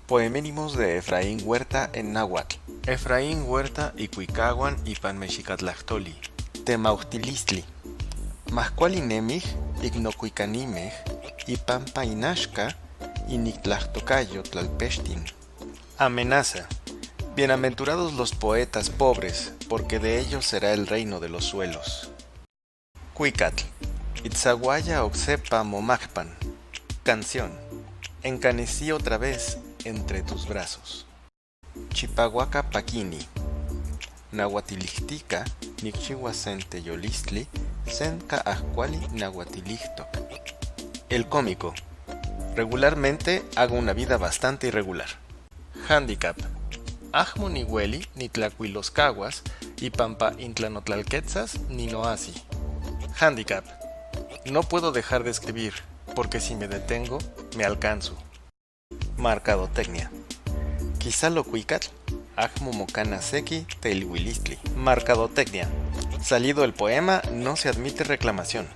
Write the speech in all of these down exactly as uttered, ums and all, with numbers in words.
Poemínimos de Efraín Huerta en náhuatl. Efraín Huerta y Cuicahuan y Panmexicatlachtoli. Temaujtilistli. Majcuali nemij y nocuicanimej y pampainaxca y nictlajtocayo tlalpextin. Amenaza. Bienaventurados los poetas pobres, porque de ellos será el reino de los suelos. Cuicatl. Itzaguaya oxepa momajpan. Canción. Encanecí otra vez entre tus brazos. Chipahuaca paquini. Nahuatilijtica, nicchihuasente yolistli, senca ajcuali nahuatilijtoc. El cómico. Regularmente hago una vida bastante irregular. Handicap. Ajmo nihueli nitlacuiloscahuas y pampa intlanotlalquetzas ni noasi. Handicap. No puedo dejar de escribir, porque si me detengo, me alcanzo. Marcadotecnia. Quizá lo cuicatl, ajmo mocana sequi teilhuilistli. Marcadotecnia. Salido el poema, no se admite reclamación.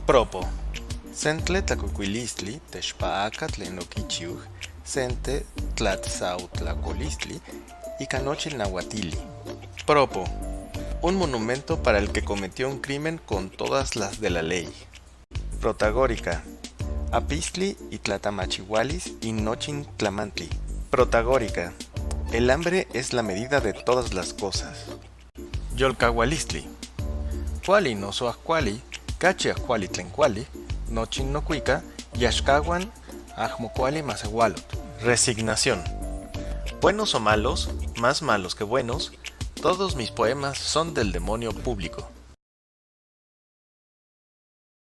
Propo. Sentle tlacuicuilistli, texpaaca tlen oquichiuj, sente tlatzautlaccolistli, ica nochi nahuatili. Propo. Un monumento para el que cometió un crimen con todas las de la ley. Protagórica. Apistli y tlatamachihualis y nochin tlamantli. Protagórica. El hambre es la medida de todas las cosas. Yolcahualistli. Cuali noso ajcuali, cachi ajcuali tlen cuali, nochin nocuica, yaxcahuan ajmo cuali maseualot. Resignación. Buenos o malos, más malos que buenos, todos mis poemas son del demonio público.